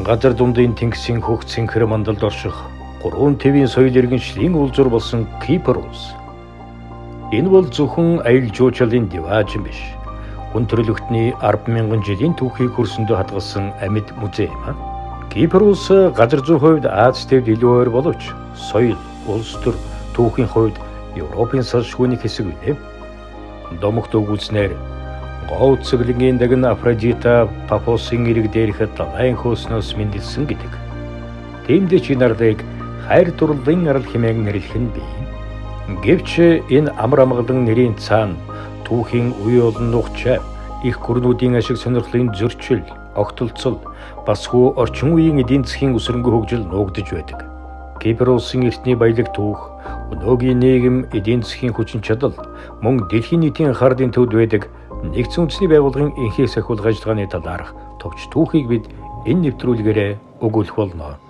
Газар дундын тэнгисийн хөх цэнхэр мандалд орших гурван твийн соёл иргэншлийн улзур болсон Кипр улс. Энэ бол зөвхөн аялал жуулчлалын диваажин биш. Хүн төрөлхтний 10,000 жилийн түүхийг хөрсөндөө хадгалсан амьд музей юм. Кипр улс газар зүйн хувьд Ази твд илүү ойр боловч соёл, улс төр, түүхийн хувьд Европын салшгүй нэг хэсэг билээ. Домогт өгүүлснээр Гоо цэглэнгийн дагн Афродита Пафосын ирэг дээрх далайн хөөснөөс мэндэлсэн гэдэг. Тиймдээ ч энэ арлыг хайр дурлалын арал хэмээн нэрлэх нь бий. Гэвч энэ амар амгалан нэрийн цаана түүхийн үе олон нухчаа, их гүрнүүдийн ашиг сонирхлын зөрчил, огтолцол, бас хүү орчин үеийн эдийн засгийн өсөрөнгө хөгжил нуугдаж байдаг. Кипр улсын эртний баялаг түүх, өнөөгийн нийгэм, эдийн засгийн хүчин чадал, мөн дэлхийн нийтийн анхаарлын төвд байдаг нэгдсэн үндэсний байгууллагын энхийг сахиулах ажиллагааны талаарх товч түүхийг бид энэ нэвтрүүлгээрээ өгүүлэх болно.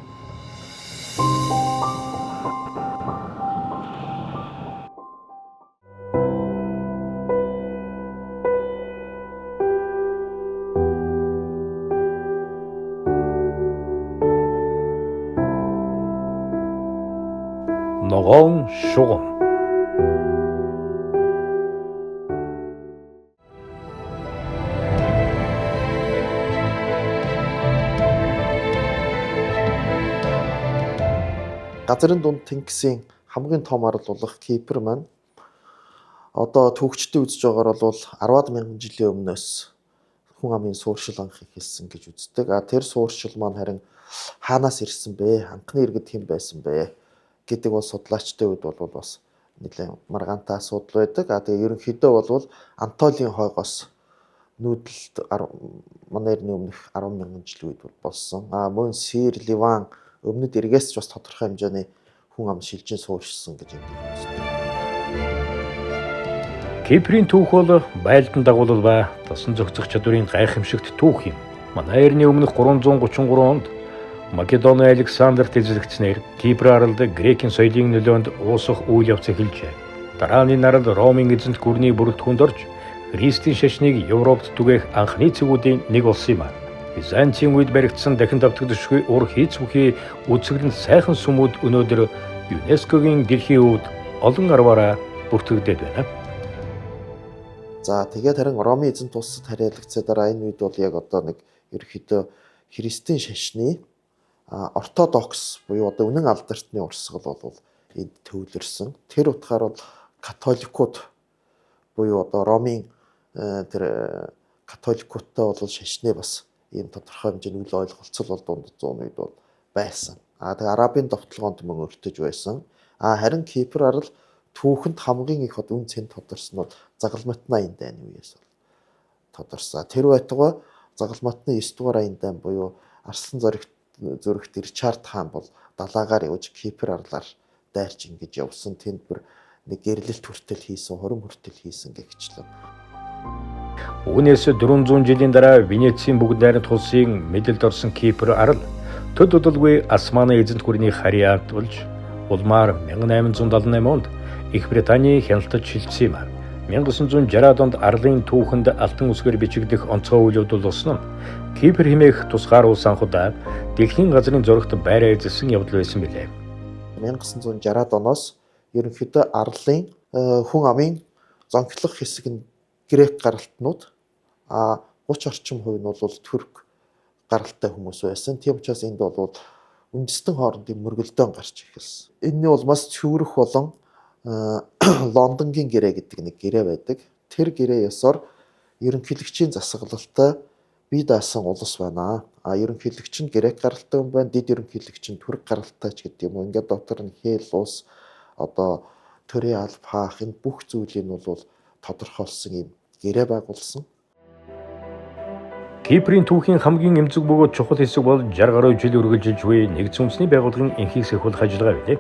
Ногоон шугам. Газрын дунд тэнгисийн хамгийн том арал болох Кипр маань одоо түүхчдийн үзэж байгаагаар бол 10-аад мянган жилийн өмнөөс хүн амын сууршил анх эхэлсэн гэж үздэг. А тэр сууршил маань харин хаанаас ирсэн бэ? Анхны иргэд хэн байсан бэ? Гэдэг бол судлаачдын үед бол бас нэлээд маргаантай асуудал байдаг. А тэгээ ерөнхийдөө бол Антолийн хойгоос нүүдэлд манай эртний өмнөх 10 мянган жилийн үед бол болсон. А мөн Сир, Ливан, өмнөд эргээс ч бас тодорхой хэмжээний хүн ам шилжин сууршсан гэж ингэж үздэг. Киприйн түүх бол байлдан дагуулал ба тасан зохицох чадварын гайхамшигт түүх юм. Манай эртний өмнөх 333 онд Македоны Александрт эзлэгдснээр Кипр аралд грекийн соёлын нөлөөнд уусах үйл явц эхэлжээ. Дараа нь энэ арал Ромын эзэнт гүрний бүрэлдэхүүнд орж Христийн шашныг Европт түгээх анхны цэгүүдийн нэг болсон юм. Византийн үед баригдсан дахин давтагдашгүй ур хийц бүхий үзэсгэлэнт сайхан сүмүүд өнөөдөр ЮНЕСКО-гийн дэлхийн өвд олон арваараа бүртгэгдээд байна. За тэгээд харин Ромын эзэнт улсад харьяалагдсаа дараа энэ үед бол яг одоо нэг ерөнхийдөө христийн шашны ортодокс буюу одоо үнэн алдартны урсгал бол энд төвлөрсөн. Тэр утгаар бол католикууд буюу одоо Ромын тэр католикуудтай бол шашны бас ийм тодорхой хэмжээний үл ойлголцол бол дунд зууны үед бол байсан. А тэгээ арабын довтлогоонд мөн өртөж байсан. А харин Кипр арал түүхэнд хамгийн их үн цэн тодорсон бол Загалматны аян дайны үеэс бол тодорсон. Тэр байтугай Загалматны 9 дугаар аян дайн буюу Арслан зөрөгт Ричард хаан бол далаагаар явж Кипр арлаар дайрч ингэж явсан. Тэнд бүр нэг гэрлэлт хүртэл хийсэн, хурим хүртэл хийсэн гэгчлэн. Үүнээс 400 жилийн дараа Венецийн бүгд найрамдах улсын мэдэлд орсон Кипр арал төд удалгүй Османы эзэнт гүрний харьяат болж улмаар 1878 онд Их Британий хяналтад шилжсэн юм. 1960-ад онд арлын түүхэнд алтан үсгээр бичигдэх онцгой үйл явдал болсон нь Кипр хэмээх тусгаар улс анх удаа дэлхийн газрын зурагт байраа эзэлсэн явдал байсан билээ. 1960-ад оноос ерөнхийдөө арлын хүн амын зонхлох хэсэг нь грек гаралтнууд, а 30 орчим хувь нь бол түрк гаралтай хүмүүс байсан. Тийм учраас энд бол үндэстэн хоорондын мөргөлдөөн гарч эхэлсэн. Энэний улмаас Цюрих болон Лондонгийн гэрээ гэдэг нэг гэрээ байдаг. Тэр гэрээ ёсоор ерөнхийлөгчийн засаглалтай бие даасан улс байна. А ерөнхийлөгч нь грек гаралтай хүн байна, дэд ерөнхийлөгч нь түрк гаралтай ч гэдэг юм уу. Ингээд дотор нь хэл ус одоо төрийн алба хаах энэ бүх зүйлийг нь бол тодорхойлсон юм гэрээ байгуулсан. Киприйн түүхийн хамгийн эмзэг бөгөөд чухал хэсэг бол 60 гаруй жил үргэлжилж буй нэгдсэн үндэсний байгууллагын энхийг сахиулах ажиллагаа билээ.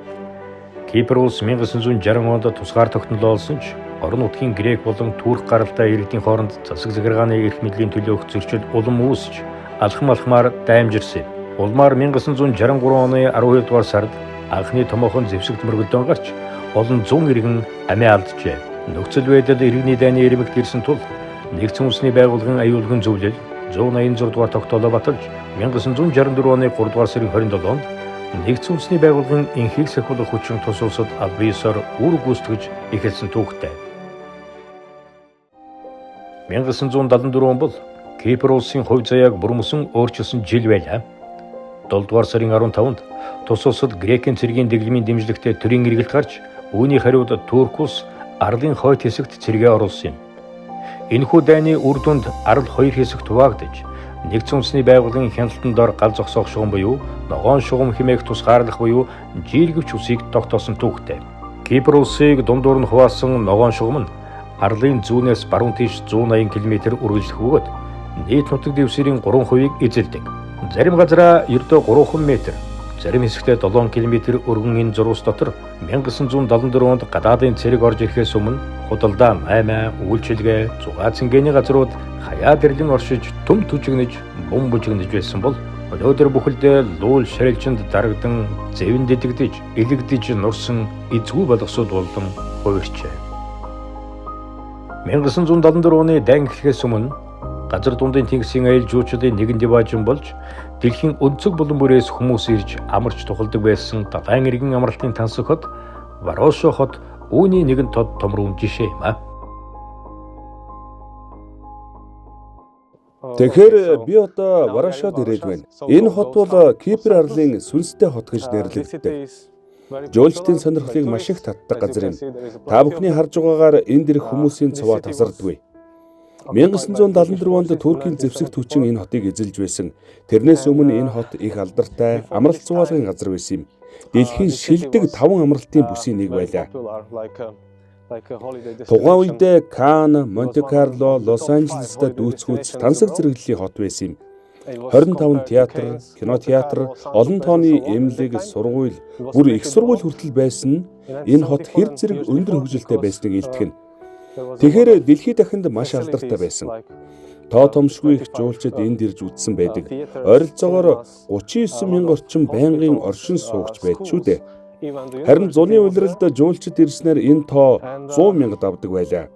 Кипр улс 1960 онд тусгаар тогтнолоо олсон ч орон нутгийн грек болон турк гаралтай иргэдийн хооронд засаг захиргааны эрх мэдлийн төлөөх зөрчил улам үүсч алхам алхмаар даймжирсан юм. Улмаар 1963 оны 12 дугаар сард анхны томоохон зэвсэгт мөргөлдөөн гарч олон зуун иргэн амиа алджээ. Нөхцөл байдал иргэний дайны ирмэгт ирсэн тул нэгдсэн үндэсний байгууллагын аюулгүй зөвлөл 186 дугаар тогтоолоо баталж 1964 оны 3 дугаар сарын 27-нд Нэгдсэн Үндэсний Байгууллагын энхийг сахиулах хүчин тус улсад албан ёсоор үүрэг гүйцэтгэж эхэлсэн түүхтэй. 1974 он бол Кипр улсын хувь заяаг бүрмөсөн өөрчилсөн жил байлаа. 7 дугаар сарын 15-нд тус улсад Грекийн цэргийн дэглэмийн дэмжлэгтэй төрийн эргэлт гарч үүний хариуд Турк улс арлын хойд хэсэгт цэргээ оруулсан юм. Энэхүү дайны үр дүнд арал хоёр хэсэгт хуваагдаж Нэгдсэн Үндэсний Байгууллагын хяналтан дор гал зогсоох шугам буюу ногоон шугам хэмээх тусгаарлах буюу жийлгэвч усыг тогтоосон түүхтэй. Кипр улсыг дундуур нь хуваасан ногоон шугам нь арлын зүүнээс баруун тийш 180 км үргэлжлэх бөгөөд нийт нутаг дэвсгэрийн 3%-ийг эзэлдэг. Зарим газараа ердөө 3 метр, зарим хэсэгтээ 7 км өргөн энэ зурвас дотор 1974 онд гадаадын цэрэг орж ирэхээс өмнө худалдаа, маймаа, үйлчилгээ, зугаа цэнгэний газрууд хаяа дэрлэн оршиж, төм түжигнэж, бум бүжигнэж байсан бол өнөөдөр бүхэлдээ луул шарилжинд дарагдан, зэвэн дидэгдэж, илэгдэж нурсан эзгүй болгосууд болон хувирчээ. 1974 оны дайн эхлэхээс өмнө газар дундын тэнгисийн аялал жуулчлалын нэгэн диваажин болж дэлхийн өнцөг булан бүрээс хүмүүс ирж амарч тухалдаг байсан далайн эргэн амралтын тансаг хот Варошо хот үүний нэгэн тод томрун жишээ юм а. Тэгэхээр би одоо Варошод ирээд байна. Энэ хот бол Кипр арлын сүнстэй хот гэж нэрлэгддэг. Жуулчдын сонирхлыг маш их татдаг газар юм. Та бүхний харж байгаагаар энд ирэх хүмүүсийн цуваа тасардаггүй. 1974 онд Туркийн зэвсэг хүчин энэ хотыг эзэлж байсан. Тэрнээс өмнө энэ хот их алдартай амралт зугаалгын газар байсан юм. Дэлхийн шилдэг 5 амралтын бүсийн нэг байлаа. Тухайн үед Кан, Монте Карло, Лос Анжелестай дүйцэхүйц тансаг зэрэглэлийн хот байсан юм. 25 театр, кинотеатр, олон тооны эмнэлэг, сургууль, бүр их сургууль хүртэл байсан нь энэ хот хэр зэрэг өндөр хөгжилтэй байсныг илтгэнэ. Тэгэхээр дэлхийд дахинд маш алдартай байсан. Тоо томшгүй их жуулчид энд ирж үзсэн байдаг. Ойролцоогоор 39 мянга орчим байнгын оршин суугч байж шүү дээ. Харин зуны улиралд жуулчид ирснээр энэ тоо 100 мянга давдаг байлаа.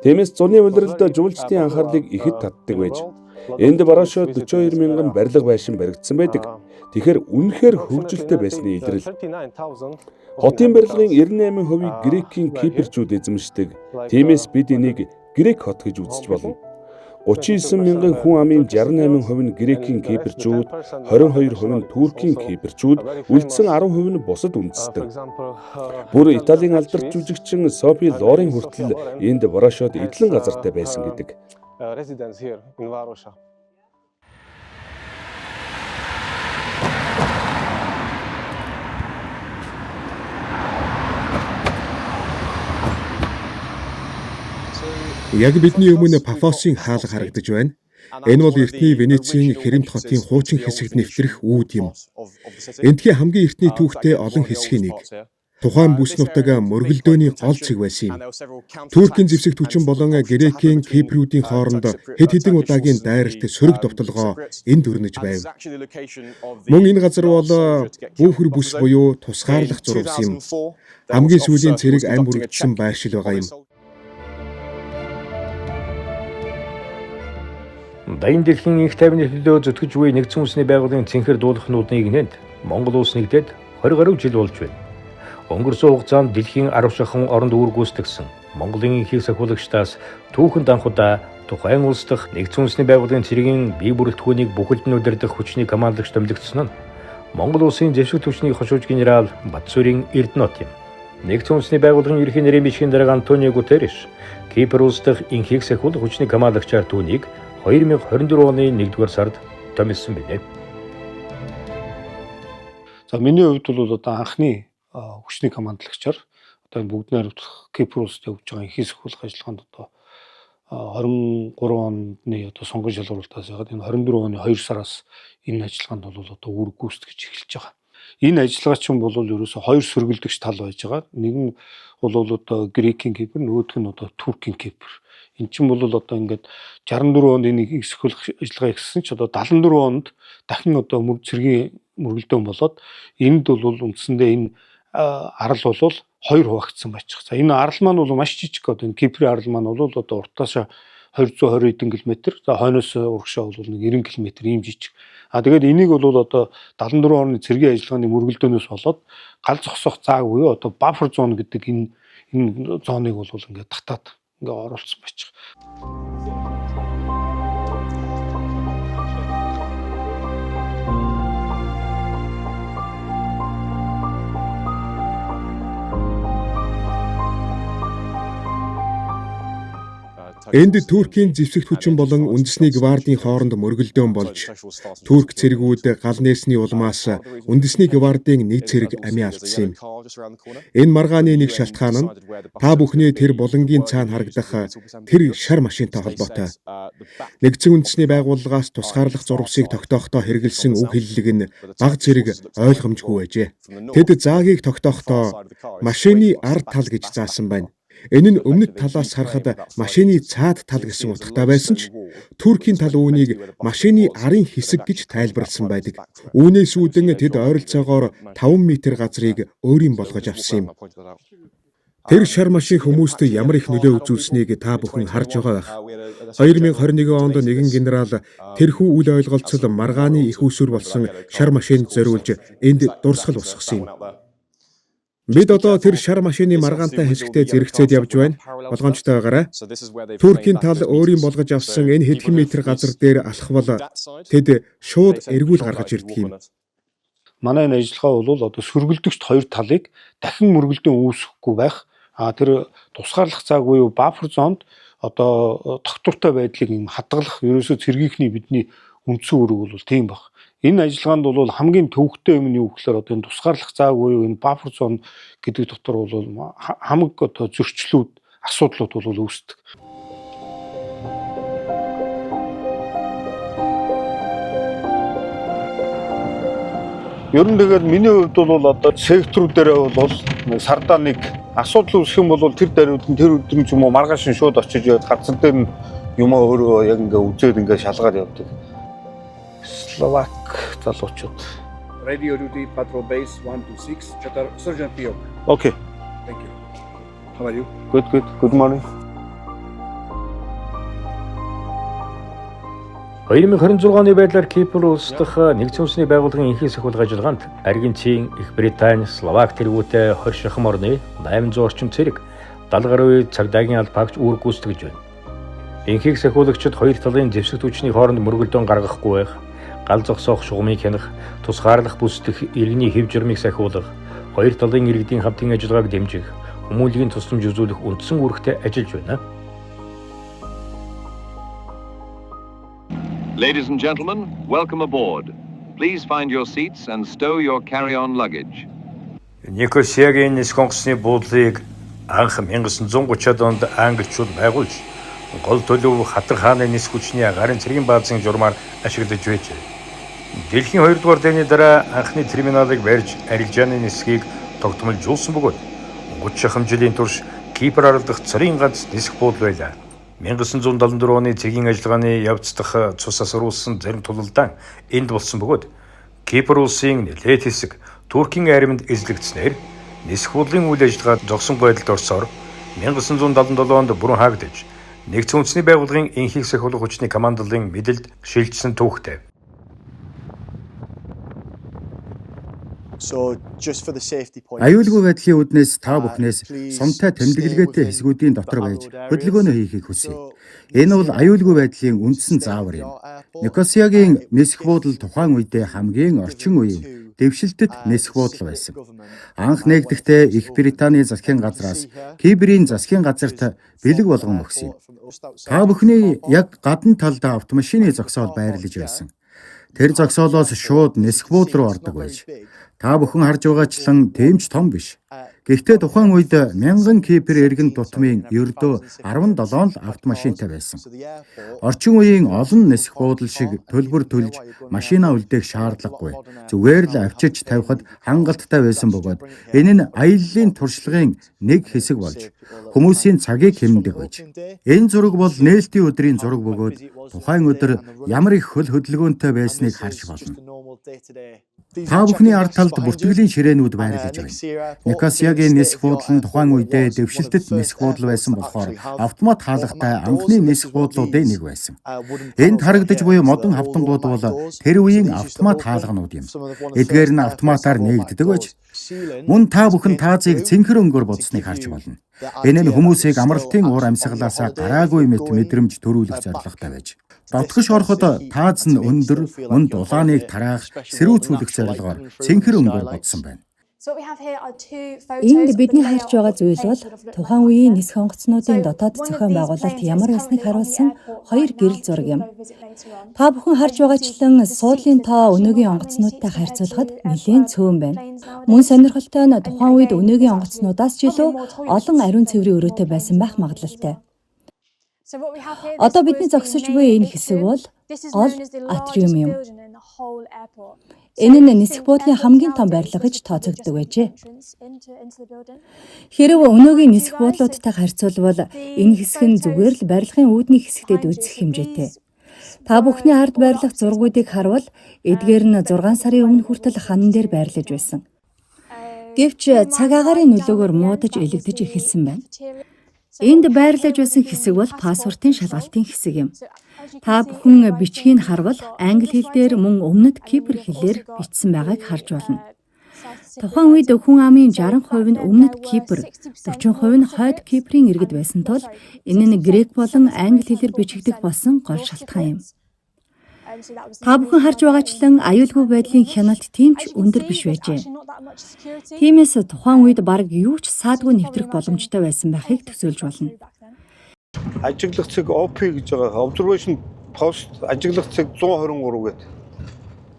Тиймээс зуны улиралд жуулчдын анхаарлыг ихэд татдаг байж. Энд Варошо 42 мянган барилга байшин баригдсан байдаг. Тэгэхээр үнэхээр хөгжилтэй байсны илрэл. Хотын барилгын 98%-ийг Грекийн кипрчүүд эзэмшдэг. Тиймээс бид энийг Грек хот гэж үзэж болно. 39 мянган хүн амын 68% нь Грекийн кипрчүүд, 22% нь Туркийн кипрчүүд, үлдсэн 10% нь бусад үндэстэн. Бүр Италийн алдарт жүжигчин Софи Лорен хүртэл энд Варошод эдлэн газартай байсан гэдэг. Яг бидний өмнө Пафосын хаалга харагдаж байна. Энэ бол эртний Венецийн Хэрэмт хотын хуучин хэсэгт нэвтрэх үүд юм. Эндхийн хамгийн эртний түүхтэй олон хэсгийн нэг. Тухайн бүс нутаг мөргөлдөөний гол цэг байсан юм. Туркийн зэвсэг хүчин болон Грекийн Кипрүүдийн хооронд хэд хэдэн удаагийн дайралт сөрөг довтолгоо энд өрнөж байв. Мөн энэ газар бол бүүхэр бүс буюу тусгаарлах зурвас юм. Хамгийн сүүлийн цэрэг ам бүрэгдсэн байршил байгаа юм. Дайны дэлхийн энх тайвны төлөө зүтгэж буй Нэгдсэн Үндэсний Байгууллагын цэнхэр дуулахнуудын нэгнэнд Монгол улс нэгдээд 20 гаруй жил болж байна. Өнгөрсөн хугацаанд дэлхийн 10 шахан оронд үүрэг гүйцэтгсэн Монголын энхийг сахиулагчдаас түүхэн данхудаа тухайн улс дахь Нэгдсэн Үндэсний Байгууллагын цэргийн бие бүрэлдэхүүнийг бүхэлд нь удирдах хүчний командлагч томилогдсон нь Монгол улсын зэвсэг түвшний хошууч генерал Батсүрийн Эрдэнэт юм. Нэгдсэн Үндэсний Байгууллагын ерөнхий нэрийн бичгийн дарга Антонио Гутерриш Кипр улс дахь энхийг сахиулах хүчний командлагчаар түүнийг 2024 оны 1-р сард томилсон билээ. За миний хувьд бол одоо анхны хүчний командлагчаар одоо энэ бүгд найрамдах Кипр улсад явж байгаа энхийг сахиулах ажиллагаанд одоо 23 оны одоо сонгон шалгаруултаас ягаад энэ 24 оны 2 сараас энэ ажиллагаанд бол одоо үүрэг гүйцэтгэж эхэлж байгаа. Энэ ажиллагаа чинь бол ерөөсө хоёр сөргөлдөгч тал байж байгаа. Нэг нь бол одоо Грекийн Кипр, нөгөөх нь одоо Туркийн Кипр. Эн чинь бол одоо ингээд 64 онд энийг сахиулах ажиллагаа эхэлсэн ч одоо 74 онд дахин одоо цэргийн мөргөлдөөн болоод энд бол үндсэндээ энэ арал бол хоёр хуваагдсан байж байгаа. За энэ арал маань бол маш жижиг, одоо энэ Киприйн арал маань бол одоо уртаашаа 220 хэдэн километр. За, хойноос урагшаа бол нэг 90 километр ийм жижиг. А тэгээд энийг бол одоо 74 орны цэргийн ажиллагааны мөргөлдөөнөөс болоод гал зогсоох зааг буюу одоо buffer zone гэдэг энэ зоныг бол ингээд татаад ингээд оруулсан байж байгаа. Энд Туркийн зэвсэгт хүчин болон үндэсний гвардийн хооронд мөргөлдөөн болж, Турк цэргүүд гал нээсний улмаас үндэсний гвардийн нэг цэрэг амиа алдсан юм. Энэ маргааны нэг шалтгаан нь та бүхний тэр булангийн цаана харагдах тэр шар машинтай холбоотой. Нэгдсэн үндэсний байгууллагаас тусгаарлах зурвасыг тогтоохдоо хэрэглэсэн үг хэллэг нь бага зэрэг ойлгомжгүй байжээ. Тэд заагийг тогтоохдоо машины ард тал гэж заасан байна. Энэ нь өмнөд талаас харахад машины цаад тал гэсэн утгатай байсан ч Туркийн тал үүнийг машины арын хэсэг гэж тайлбарласан байдаг. Үүнээс үүдэн тэд ойролцоогоор 5 м газрыг өөрийн болгож авсан юм. Тэр шар машин хүмүүст ямар их нөлөө үзүүлснийг та бүхэн харж байгаа байх. 2021 онд нэгэн генерал тэрхүү үл ойлголцол маргааны эх үүсвэр болсон шар машинд зориулж энд дурсгал босгосон юм. Бид одоо тэр шар машины маргаантай хэсэгтээ зэрэгцээд явж байна. Болгоомжтой байгаарай. Туркийн тал өөрийн болгож авсан энэ хэдхэн метр газар дээр алхвал тэд шууд эргүүл гаргаж ирдэг юм. Манай энэ ажиллагаа бол одоо сөргөлдөгчд хоёр талыг дахин мөргөлдөөн үүсгэхгүй байх. А тэр тусгаарлах зааг буюу buffer zone д одоо тогтвортой байдлыг юм хадгалах ерөөсөө цэргийнхний бидний үндсэн үүрэг бол тийм баг. Энэ ажиллагаанд бол хамгийн төвөгтэй юм нь юу гэхээр одоо энэ тусгаарлах зааг буюу энэ buffer zone гэдэг дотор бол хамаг одоо зөрчлүүд, асуудлууд бол үүсдэг. Ер нь тэгээд миний хувьд бол одоо секторүүдээрээ бол сардаа нэг асуудал үүсэх юм бол тэр даруйд нь тэр өдөр нь ч юм уу маргааш нь шууд очиж яваад газар дээр нь юм өөрөө яг ингээ үзээд ингээ шалгаад явдаг. Словак залуучууд. Radio duty patrol base 126, Chatar Sergeant Piok. Okay. Thank you. How are you? Good, good. Good morning. 2026 оны байдлаар Кипр улс дахь нэгдсэн үндэсний байгууллагын энхийн сахиулга ажиллагаанд Аргентин, Их Британи, Словак тэргүүтэй 20 шахам орны 800 орчим цэрэг 70 гаруй цагдаагийн албаагч үүрэг гүйцэтгэж байна. Энхийг сахиулагчид хоёр талын зэвсэгт хүчний хооронд мөргөлдөөн гаргахгүй байх, гал зогсоох шугамыг хянах, тусгаарлах бүс дэх иргэний хэв журмыг сахиулах, хоёр талын иргэдийн хамтын ажиллагааг дэмжих, хүмүүнлэгийн тусламж үзүүлэх үндсэн үүрэгтэй ажиллаж байна. Ladies and gentlemen, welcome aboard. Please find your seats and stow your carry-on luggage. Никосиагийн нисэх онгоцны буудлыг анх 1930-ад онд англичууд байгуулж, гол төлөв Хатан хааны нисэх хүчний гарын цэргийн баазын журмаар ашиглаж байжээ. Дэлхийн 2 дугаар дайны дараа анхны терминалыг барьж, арилжааны нисэхийг тогтмолжуулсан бөгөөд 30 шахам жилийн турш Кипр арал дахь цорын ганц нисэх буудал байлаа. 1974 оны цэргийн ажиллагааны явц дахь цус асруулсан зарим тулалдаан энд болсон бөгөөд Кипр улсын нэлээд хэсэг Туркийн армид эзлэгдсэнээр нисэх буудлын үйл ажиллагаа зогсон байдалд орсоор 1977 онд бүрэн хаагдаж, нэгдсэн үндэсний байгууллагын энхийг сахиулах хүчний командлалын мэдэлд шилжсэн түүхтэй. Аюулгүй байдлын үүднээс та бүхнээс сумтай тэмдэглэгээтэй хэсгүүдийн дотор байж хөдөлгөөнөө хийхийг хүсье. Энэ бол аюулгүй байдлын үндсэн заавар юм. Никосиагийн нисэх буудал тухайн үедээ хамгийн орчин үеийн дэвшилтэт нисэх буудал байсан. Анх нээгдэхдээ Их Британий засгийн газраас Киприйн засгийн газарт бэлэг болгон өгсөн юм. Та бүхний яг гадна талдаа автомашины зогсоол байрлаж байсан. Тэр зогсоолоос шууд нисэх буудал руу ордог байж. Та бүхэн харж байгаачлан тийм ч том биш. Гэхдээ тухайн үед мянган Кипр иргэн тутмын ердөө 17 л автомашинтай байсан. Орчин үеийн олон нисэх буудал шиг төлбөр төлж машинаа үлдээх шаардлагагүй. Зүгээр л авчирч тавихад хангалттай байсан бөгөөд энэ нь аяллын туршлагын нэг хэсэг болж хүмүүсийн цагийг хэмнэдэг байж. Энэ зураг бол нээлтийн өдрийн зураг бөгөөд тухайн өдөр ямар их хөл хөдөлгөөнтэй байсныг харж болно. Та бүхний ард талд бүртгэлийн ширээнүүд байрлаж байна. Никосиагийн нисэх буудал нь тухайн үедээ дэвшилтэт нисэх буудал байсан болохоор автомат хаалгатай анхны нисэх буудлуудын нэг байсан. Энд харагдаж буй модон хавтангууд бол тэр үеийн автомат хаалганууд юм. Эдгээр нь автоматар нээгддэг байж мөн та бүхэн таазыг цэнхэр өнгөөр будсныг харж болно. Энэ нь хүмүүсийг амралтын уур амьсгалаасаа гараагүй мэт мэдрэмж төрүүлэх зорилготой байж. Дотгош ороход тааз нь өндөр, мөн дулааныг тараах, сэрүүцүүлэх зорилгоор цэнхэр өнгөөр будсан байна. Энд бидний харж байгаа зүйл бол тухайн үеийн нисэх онгоцнуудын дотоод зохион байгуулалт ямар байсныг харуулсан хоёр гэрэл зураг юм. Та бүхэн харж байгаачлан суудлын тоо өнөөгийн онгоцнуудтай харьцуулахад нэлээн цөөн байна. Мөн сонирхолтой нь тухайн үед өнөөгийн онгоцнуудаас ч илүү олон ариун цэврийн өрөөтэй байсан байх магадлалтай. Одоо бидний зогсож буй энэ хэсэг бол гол атриум юм. Энэ нь нисэх буудлын хамгийн том барилга гэж тооцогддог байжээ. Хэрэв өнөөгийн нисэх буудлуудтай харьцуулбал энэ хэсэг нь зүгээр л барилгын үүдний хэсэгтээ дүйцэх хэмжээтэй. Та бүхний ард байрлах зургуудыг харвал эдгээр нь 6 сарын өмнө хүртэл ханан дээр байрлаж байсан. Гэвч цаг агаарын нөлөөгөөр муудаж элэгдэж эхэлсэн байна. Энд байрлаж байсан хэсэг бол паспортын шалгалтын хэсэг юм. Та бүхэн бичгийг харвал англи хэл дээр мөн өмнөд Кипр хэлээр бичсэн байгааг харж болно. Тухайн үед хүн амын 60% нь өмнөд Кипр, 40% нь хойд Киприйн иргэд байсан тул энэ нь грек болон англи хэлээр бичигдэх болсон гол шалтгаан юм. Та бүхэн харж байгаачлан аюулгүй байдлын хяналт тийм ч өндөр биш байжээ. Тиймээс тухайн үед бараг юу ч саадгүй нэвтрэх боломжтой байсан байхыг төсөөлж болно. Ажиглах цэг OP гэж байгаа. Observation Post ажиглах цэг 123 гэдэг.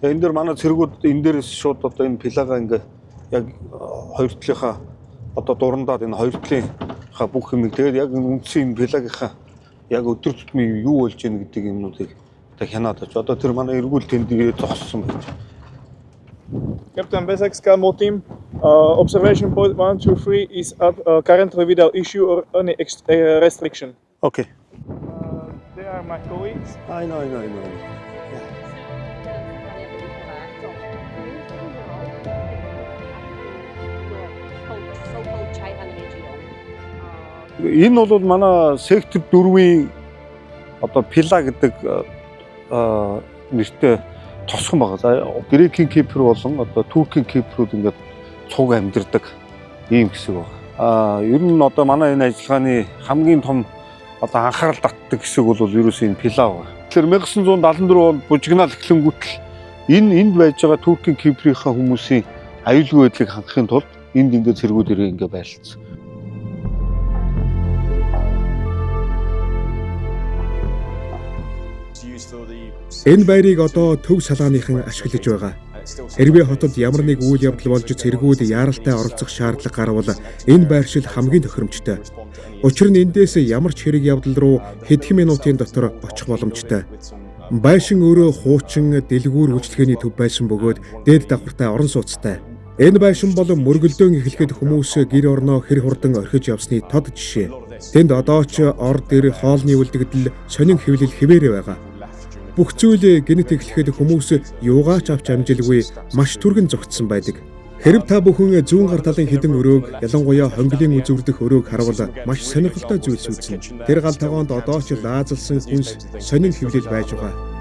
Тэгээ энэ дээр манай цэргүүд энэ дээрээс шууд одоо энэ пилага ингээ яг хоёр талынхаа одоо дурандаад энэ хоёр талынхаа бүх юмыг тэгээд яг энэ үндсэн энэ пилагийнхаа яг өдөр тутмын юу болж ийн гэдэг юмнуудыг одоо хянаад очив. Одоо тэр манай эргүүл тэнд ирээд зогссон байж. Captain Besex Camo team, observation point 1, 2, 3 is up, currently without issue or any restriction. Okay. They are my colleagues. I know, I know, I know. Энэ бол манай сектор 4-ийн одоо Пила гэдэг нэртэй тосгон байгаа. За Грекийн Кипр болон одоо Туркийн Кипрүүд ингээд цуг амьдардаг ийм хэсэг байна. Ер нь одоо манай энэ ажиллагааны хамгийн том одоо анхаарал татдаг хэсэг бол ерөөсөө энэ Пила байна. Тэгэхээр 1974 онд бужигнаал эхлэнгүүтэл энэ энд байж байгаа Туркийн Киприйнхаа хүмүүсийн аюулгүй байдлыг хангахын тулд энд ингээд цэргүүд ирээ ингээд байрлалцсан. Энэ байрыг одоо төв салааныхан ашиглаж байгаа. Хэрвээ хотод ямар нэг үйл явдал болж цэргүүд яаралтай оролцох шаардлага гарвал энэ байршил хамгийн тохиромжтой. Учир нь эндээс ямар ч хэрэг явдал руу хэдхэн минутын дотор очих боломжтой. Байшин өөрөө хуучин дэлгүүр үйлчилгээний төв байсан бөгөөд дээд давхартай орон сууцтай. Энэ байшин бол мөргөлдөөн эхлэхэд хүмүүс гэр орноо хэр хурдан орхиж явсны тод жишээ. Тэнд одоо ч ор дэр хоолны үлдэгдэл сонин хэвлэл хэвээрээ байгаа. Бүх зүйл гэнэт эхлэхэд хүмүүс юугаач авч амжилгүй маш түргэн зогтсон байдаг. Хэрв та бүхэн зүүн гар талын хідэн өрөөг, ялангуяа хонглын үзүүрдэх өрөөг харвал маш сонирхолтой зүйлс үзнэ. Тэр гал тогоонд одоо ч лаазалсан хүнс сонин хэвлэл байж байгаа.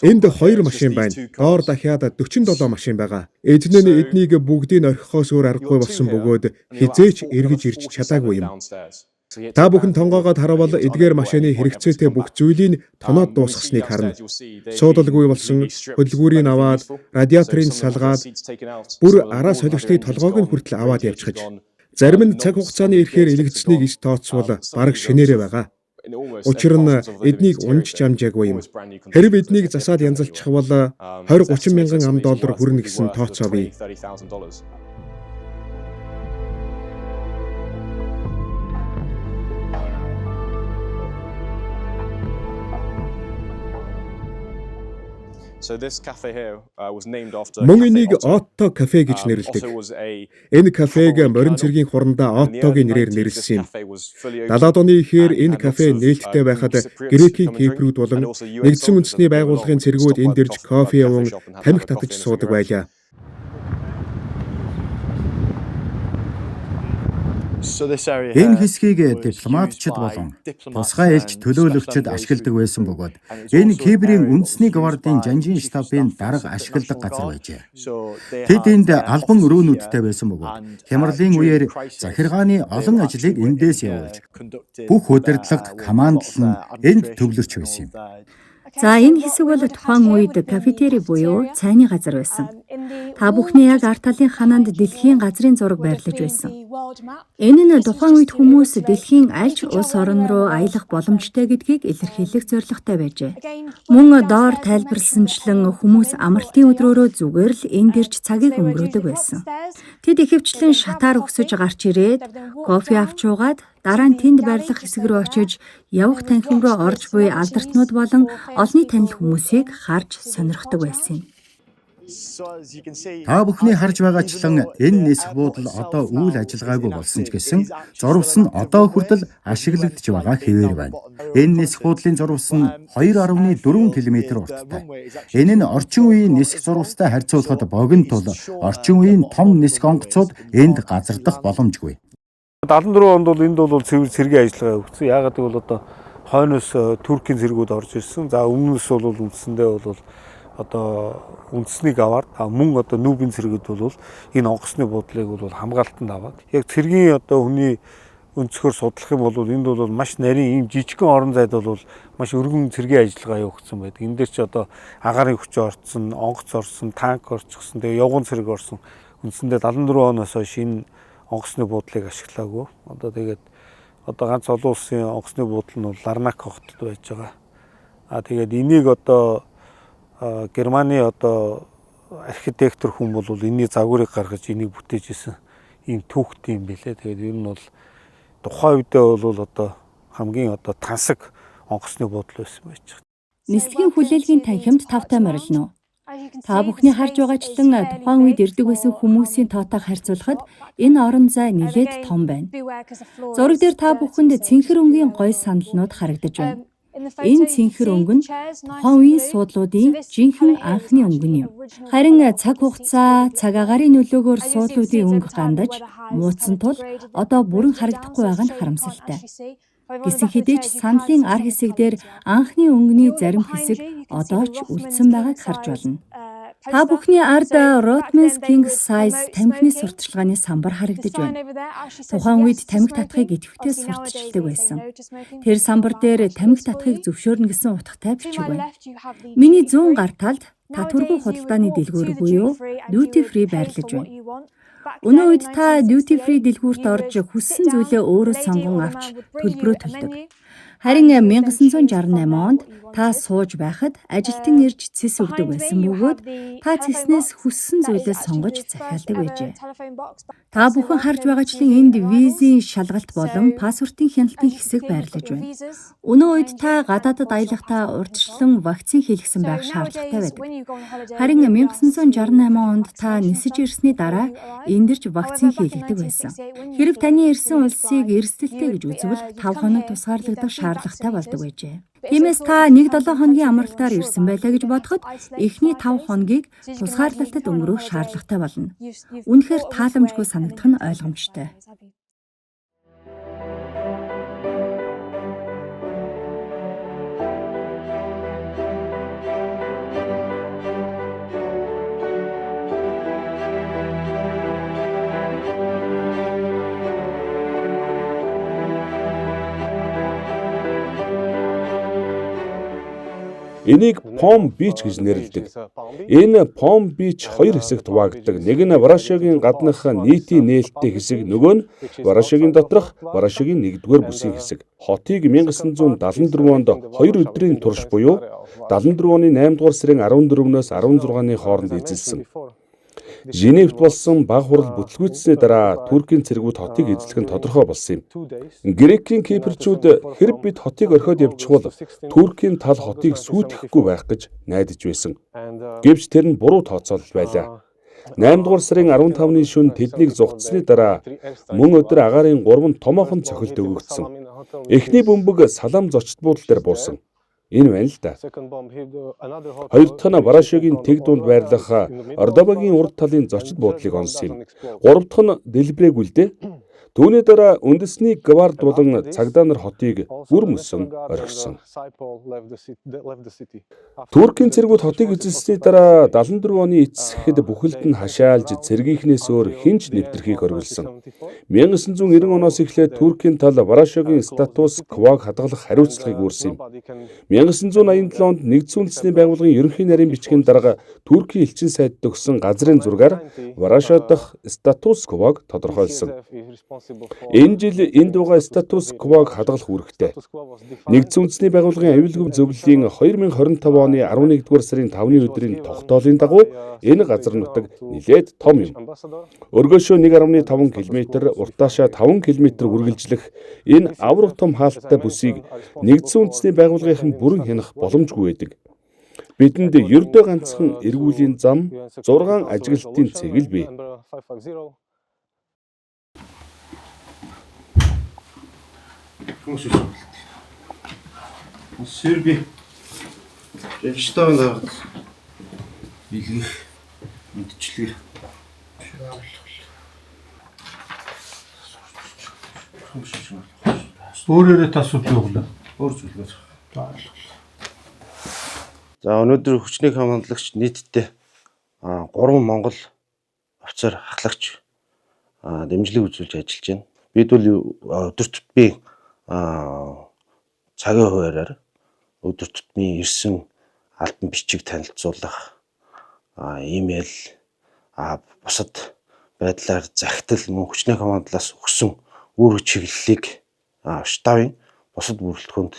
Энд 2 машин байна. Доор дахиад 47 машин байгаа. Эдгээр нь эднийг бүгдийг орхихоос өөр аргагүй болсон бөгөөд хэзээ ч эргэж ирж чадаагүй юм. Та бүхэн тонгоогоод харавал эдгээр машины хэрэгцээтэй бүх зүйлийг тоноод дуусгасныг харна. Суудалгүй болсон хөдөлгүүрийг аваад, радиаторыг салгаад, бүр араа солигчдын толгойг нь хүртэл аваад явчихаж. Зарим нь цаг хугацааны ирэхээр элэгдсэнийг ис тооцвол бараг шинээрээ байгаа. Учир нь эднийг унаж амжаагүй юм. Хэрэв эднийг засаад янзалчих бол 20 30 мянган ам доллар хүрнэ гэсэн тооцоо бий. Мөн энийг Отто кафе гэж нэрлэдэг. Энэ кафег морин цэргийн хурандаа Оттогийн нэрээр нэрлэсэн юм. 70-аад оны ихээр энэ кафе нээлттэй байхад Грекийн Кипрүүд болон Нэгдсэн үндэсний байгууллагын цэргүүд энд ирж кофе яван тамхи татаж суудаг байлаа. Энэ хэсгийг дипломатчид болон тусгай элч төлөөлөгчид ашигладаг байсан бөгөөд энэ Киприйн үндэсний гвардын жанжин штабын дарга ашигладаг газар байжээ. Тэд энд албан өрөөнүүдтэй байсан бөгөөд хямралын үеэр захиргааны олон ажлыг эндээс явуулж бүх удирдлага командлал нь энд төвлөрч байсан юм. За, энэ хэсэг бол тухайн үед кафетери буюу цайны газар байсан. Та бүхний яг ард талын ханаанд дэлхийн газрын зураг байрлаж байсан. Энэ нь тухайн үед хүмүүс дэлхийн аль ч улс орон руу аялах боломжтой гэдгийг илэрхийлэх зорилготой байжээ. Мөн доор тайлбарласанчлан хүмүүс амралтын өдрөөрөө зүгээр л энд ирж цагийг өнгөрөөдөг байсан. Тэд ихэвчлэн шатаар өксөж гарч ирээд кофе авч уугаад дараа нь тэнд байрлах хэсэг рүү очиж явах танхим руу орж буй алдартнууд болон олонний танил хүмүүсийг харж сонирхдог байсан юм. Та бүхний харж байгаачлан энэ нисэх буудал одоо үйл ажиллагаагүй болсон ч гэсэн зурвас нь одоо хүртэл ашиглагдаж байгаа хэвээр байна. Энэ нисэх буудлын зурвас нь 2.4 км урттай. Энэ нь орчин үеийн нисэх зурвастай харьцуулахад богино тул орчин үеийн том нисэх онгоцууд энд газардах боломжгүй. 74 онд бол энд бол цэвэр цэргийн ажиллагаа явагдсан. Яагаад гэвэл одоо хойноос Туркийн цэргүүд орж ирсэн. За, өмнөөс бол үндсэндээ бол одоо үндэсний гавар мөн одоо нүүбийн цэргүүд бол энэ онгоцны буудлыг бол хамгаалтанд аваад яг цэргийн одоо хүний өнцгөр судлах юм бол энд бол маш нарийн ийм жижигхэн орон зайд бол маш өргөн цэргийн ажиллагаа явагдсан байдаг. Энэ дээр чи одоо агаарын хүч орцсон, онгоц орсон, танк орчихсон, тэгээ явган цэрэг орсон. Үндсэндээ 74 оноос хойш энэ онгоцны буудлыг ашиглаагүй. Одоо тэгээд одоо ганц олон улсын онгоцны буудал нь бол Ларнак хотод байж байгаа. А тэгээд энийг одоо Германы одоо архитектор хүн бол энэний загварыг гаргаж энийг бүтээж исэн ийм түүхтэй юм билээ. Тэгээд ер нь бол тухайн үедээ бол одоо хамгийн одоо тансаг онгоцны буудал байсан байж байгаа. Нислэгийн хүлээлгийн танхимд тавтай морилно. Та бүхний харж байгаачлан тухайн үед ирдэг байсан хүмүүсийн тоотой харьцуулахад энэ орон зай нэлээд том байна. Зураг дээр та бүхэнд цэнхэр өнгийн гоё сандалнууд харагдаж байна. Энэ цэнхэр өнгө нь тухайн үеийн суудлуудын жинхэнэ анхны өнгө нь юм. Харин цаг хугацаа, цаг агаарын нөлөөгөөр суудлуудын өнгө гандаж, муудсан тул одоо бүрэн харагдахгүй байгаа нь харамсалтай. Гэсэн хэдий ч сандлын ар хэсэг дээр анхны өнгөний зарим хэсэг одоо ч үлдсэн байгааг харж байна. Та бүхний ард Rothmans King Size тамхины сурталчилгааны самбар харагдаж байна. Тухайн үед тамхи татахыг идэвхтэй сурталчилдаг байсан. Тэр самбар дээр тамхи татахыг зөвшөөрнө гэсэн утгатай бичиг байна. Миний зүүн гар талд татваргүй худалдааны дэлгүүр буюу duty free байрлаж байна. Өнөө үед та duty free дэлгүүрт орж хүссэн зүйлээ өөрөө сонгон авч төлбөрөө төлдөг. Харин 1968 онд та сууж байхад ажилтан ирж цэс өгдөг байсан бөгөөд та цэснээс хүссэн зүйлээ сонгож захиалдаг байжээ. Та бүхэн харж байгаачлан энд визийн шалгалт болон паспортын хяналтын хэсэг байрлаж байна. Өнөө үед та гадаадад аялахдаа урьдчилан вакцин хийлгэсэн байх шаардлагатай байдаг. Харин 1968 онд та нисэж ирсний дараа энд ирж вакцин хийлгэдэг байсан. Хэрэв таны ирсэн улсыг эрсдэлтэй гэж үзвэл 5 хоног тусгаарлагдах шаардлагатай болдог байжээ. Тиймээс та 1-7 хоногийн амралтаар ирсэн байлаа гэж бодоход эхний 5 хоногийг тусгаарлалтад өнгөрөөх шаардлагатай болно. Үнэхээр тааламжгүй санагдах нь ойлгомжтой. Энийг Пом Бич гэж нэрлэдэг. Энэ Пом Бич хоёр хэсэгт хуваагддаг. Нэг нь Варашагийн гаднах нийтийн нээлттэй хэсэг, нөгөө нь Варашагийн доторх Варашагийн 1-р бүсийн хэсэг. Хотыг 1974 онд 2 өдрийн турш буюу 74 оны 8 дугаар сарын 14-өөс 16-ны хооронд эзэлсэн. Женевт болсон баг хурал бүтлгүүцсэний дараа Туркийн цэргүүд хотыг эзлэх нь тодорхой болсон юм. Грекийн кипрчүүд хэрэг бид хотыг орхиод явчихвал Туркийн тал хотыг сүйтгэхгүй байх гэж найдаж байсан. Гэвч тэр нь буруу тооцоолол байлаа. 8 дугаар сарын 15-ны шөнө тэднийг зугтсаны дараа мөн өдөр агаарын 3 томоохон цохилт өгөгдсөн. Эхний бөмбөг Салам зочид буудлын дээр буусан. Энэ байна л да. Хоёр дахь нь Варашагийн тэг дунд байрлах Ордобагийн урд талын зочид буудлыг онсон юм. Гурав дахь нь Дэлбрээг үлдээ. Түүний дараа үндэсний гвард болон цагдаа нар хотыг бүр мөсөн орхисон. Туркийн цэргүүд хотыг эзэлсэний дараа 74 оны эцэс гэхэд бүхэлд нь хашаалж цэргийнхнээс өөр хэн ч нэвтрэхийг оргилсон. 1990 оноос эхлээд Туркийн тал Варашагийн статус квог хадгалах хариуцлагыг үүрсэн юм. 1987 онд Нэгдсэн Үндэсний Байгууллагын ерөнхий нарийн бичгийн дарга Туркийн элчин сайдд өгсөн газрын зургаар Варашаа дахь статус квог тодорхойлсон. Энэ жил энд байгаа статус квог хадгалах үүрэгтэй. Нэгдсэн Үндэсний Байгууллагын аюулгүй зөвлөлийн 2025 оны 11-р сарын 5-ны өдрийн тогтоолын дагуу энэ газар нутаг нэлээд том юм. Өргөөшөө 1.5 км, уртаашаа 5 км үргэлжлэх энэ аврах том хаалттай бүсийг Нэгдсэн Үндэсний Байгууллагынхан бүрэн хянах боломжгүй байдаг. Бидэнд ердөө ганцхан эргүүлийн зам, 6 ажиглалтын цэг л бий. Серби штабын дарга бэлгэх мэдчилгээ. Өөрөөрөө та асуудал юу вэ? Өөр зүйлгээр. За өнөөдөр хүчний командлагч нийтдээ 3 Монгол офицер ахлагч дэмжлэг үзүүлж ажиллаж байна. Бид бол өдөр тутмын цагийн хуваараар өдөр тутмын ирсэн албан бичиг танилцуулах, имэйл, бусад байдлаар захидал мөн хүчний командлаас өгсөн үүрэг чиглэлийг штабын бусад бүрэлдэхүүнд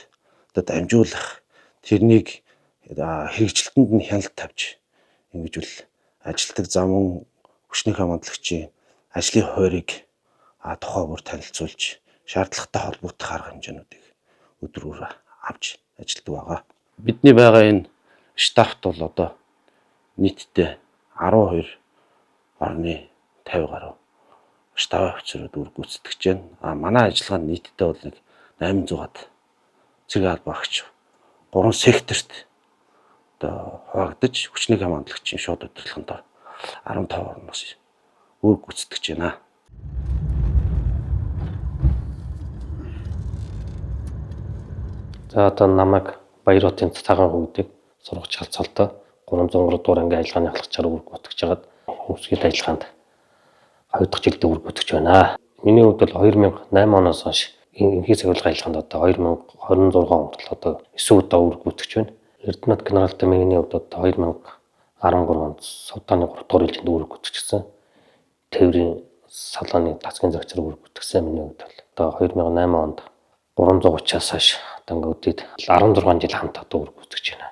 одоо дамжуулах, тэрнийг хэрэгжилтэнд нь хяналт тавьж ингэж үл ажилтдаг. За мөн хүчний командлагчийн ажлын хуваарийг тухай бүр танилцуулж шаардлагатай холбогдох арга хэмжээнүүдийг өдөр бүр авч ажилладаг байгаа. Бидний байгаа энэ штабт бол одоо нийтдээ 12 орны 50 гаруй штабын офицерууд үр гүйцэтгэж байна. А манай ажиллагаа нь нийтдээ бол нэг 800-аад цэрэг албаагч 3 секторт одоо хуваагдаж хүчний командлагчийн шууд удирдлаганд 15 орноос үр гүйцэтгэж байна. За одоо намайг Баяротын цагаан хөвгүүдийг сургаж халцалтай 303 дугаар ангийн ажиллагааны ахлагчаар үүрэг гүйцэтгэж хагаад өмсгөл ажиллагаанд 2 дахь жилдээ үүрэг гүйцэтгэж байна. Миний хувьд бол 2008 оноос хойш энхий сахиулгын ажиллагаанд одоо 2026 он хүртэл одоо 9 удаа үүрэг гүйцэтгэж байна. Эрдэнэт генералтай миний хувьд одоо 2013 онд Судааны 3 дугаар ээлжинд үүрэг гүйцэтгсэн. Тээврийн салааны дасгийн загчаар үүрэг гүйцэтгсэн миний хувьд бол одоо 2008 онд 330-аас хойш одоо ингээд үдээд 16 жил хамт одоо үүрэг гүйцэтгэж байна.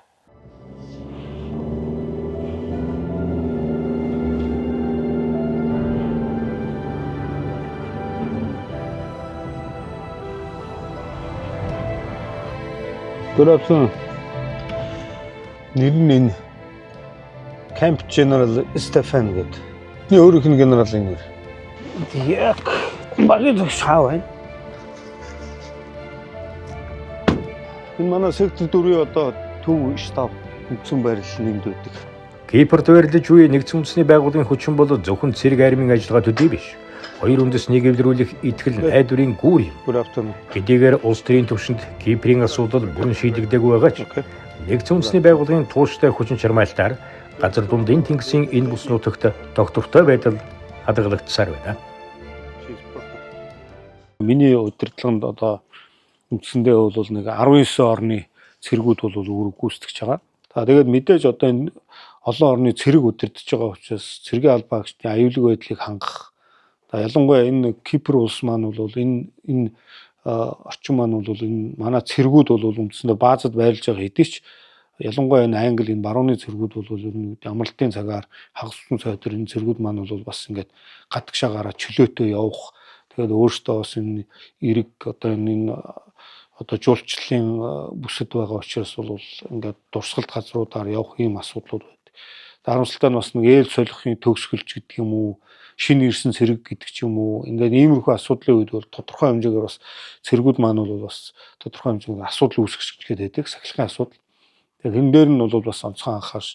Good afternoon. Нэр нь энэ Camp General Stefan гэдэг. Миний өөрийнх нь генералын нэр. Яг багийн зогс хаа байна. Энэ манай сектор 4-ийн одоо төв штаб үндсэн байрлал нэмд байдаг. Кипрт байрлаж буй Нэгдсэн Үндэсний Байгууллагын хүчин бол зөвхөн цэрэг армийн ажиллагаа төдий биш. Хоёр үндэснийг эвлэрүүлэх итгэл найдварын гүүр юм. Good afternoon. Хэдийгээр улс төрийн түвшинд Киприйн асуудал бүрэн шийдэгдээгүй байгаа ч Нэгдсэн Үндэсний Байгууллагын тууштай хүчин чармайлтаар газар дундын тэнгисийн энэ бүс нутагт тогтвортой байдал хадгалагдсаар байна. Миний удирдлаганд одоо үндсэндээ бол нэг 19 орны цэргүүд бол үүрэг гүйцэтгэж байгаа. За тэгээд мэдээж одоо энэ олон орны цэрэг удирдах байгаа учраас цэргийн албаагчдын аюулгүй байдлыг хангах. За ялангуяа энэ Кипр улс маань бол энэ орчин маань бол энэ манай цэргүүд бол үндсэндээ баазад байрлаж байгаа хэдий ч ялангуяа энэ Англи, энэ барууны цэргүүд бол ер нь амралтын цагаар, хагас үтэн цай дээр энэ цэргүүд маань бол бас ингээд гадагшаагаараа чөлөөтэй явах, тэгээд өөрөөсөө бас энэ эрэг одоо энэ одоо жуулчлалын бүсэд байгаа учраас бол ингээд дурсгалт газруудаар явах ийм асуудлууд байдаг. Харамсалтай нь бас нэг ээл солихын төгсгөлч гэдэг юм уу, шинэ ирсэн цэрэг гэдэг ч юм уу, ингээд иймэрхүү асуудлын үед бол тодорхой хэмжээгээр бас цэргүүд маань бол бас тодорхой хэмжээгээр асуудал үүсгэж байдаг, сахилгын асуудал. Тэгээд энэ дээр нь бол бас онцгой анхаарч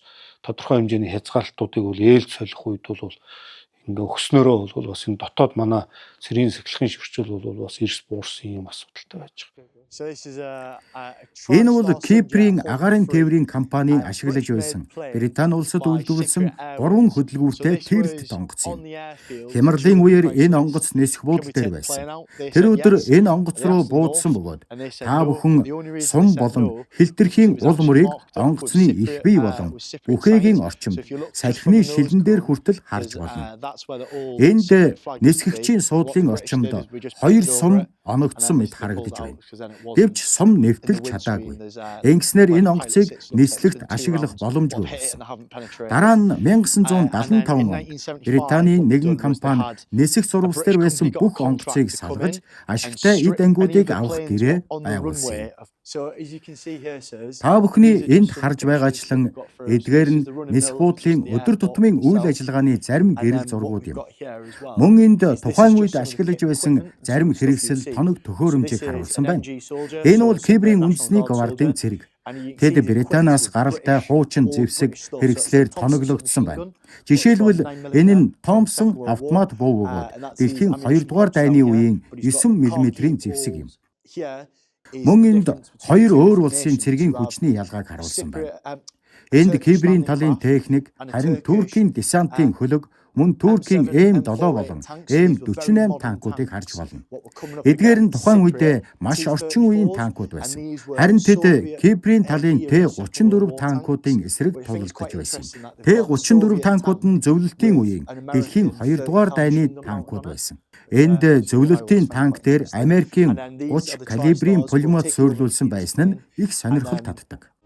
тодорхой хэмжээний хязгаарлалтуудыг бол ээл солих үед бол ингээ өгснөөрөө бол бас энэ дотоод манай цэргийн сахилгын ширчүүл бол бас эрс буурсан юм асуудалтай байж байгаа. Энэ бол Киприйн агаарын тээврийн компанийн ашиглаж байсан Британи улсад үйлдвэрлэсэн 3 хөдөлгүүртэй Тирэлт онгоц юм. Хямралын үеэр энэ онгоц нисэх буудал дээр байсан. Тэр өдөр энэ онгоц руу буудсан бөгөөд та бүхэн сум болон хилтерхийн уул мөрийг онгоцны их бие болон бүхээгийн орчимд салхины шилэн дээр хүртэл харж болно. Энд нисгэгчийн суудлын орчимд 2 сум оногдсон мэт харагдаж байна. Гэвч сум нэвтэлж чадаагүй. Ингэснээр энэ онгоцыг нислэгт ашиглах боломжгүй болсон. Дараа нь 1975 онд Британийн нэгэн компани нисэх зурвас дээр байсан бүх онгоцыг салгаж ашигтай эд ангиудыг авах гэрээ байгуулсан юм. Та бүхний энд харж байгаачлан эдгээр нь нисэх буудлын өдөр тутмын үйл ажиллагааны зарим гэрэл зургууд юм. Мөн энд тухайн үед ашиглаж байсан зарим хэрэгсэл, тоног төхөөрөмжийг харуулсан байна. Энэ бол Киприйн үндэсний гвардын цэрэг. Тэд Британиас гаралтай хуучин зэвсэг хэрэгслээр тоноглогдсон байна. Жишээлбэл, энэ нь Томпсон автомат буу бөгөөд дэлхийн 2 дугаар дайны үеийн 9 мм-ийн зэвсэг юм. Мөн энд хоёр өөр улсын цэргийн хүчний ялгааг харуулсан байна. Энд Киприйн талын техник, харин Туркийн десантын хөлөг, мөн Туркийн М7 болон М48 танкуудыг харж болно. Эдгээр нь тухайн үедээ маш орчин үеийн танкууд байсан. Харин тэд Киприйн талын Т-34 танкуудын эсрэг тулалдаж байсан юм. Т-34 танкууд нь зөвлөлтийн үеийн дэлхийн 2 дугаар дайны танкууд байсан. Энд зөвлөлтийн танк дээр Америкийн 30 калибрийн пулемет суйрлуулсан байсан нь их сонирхол татдаг.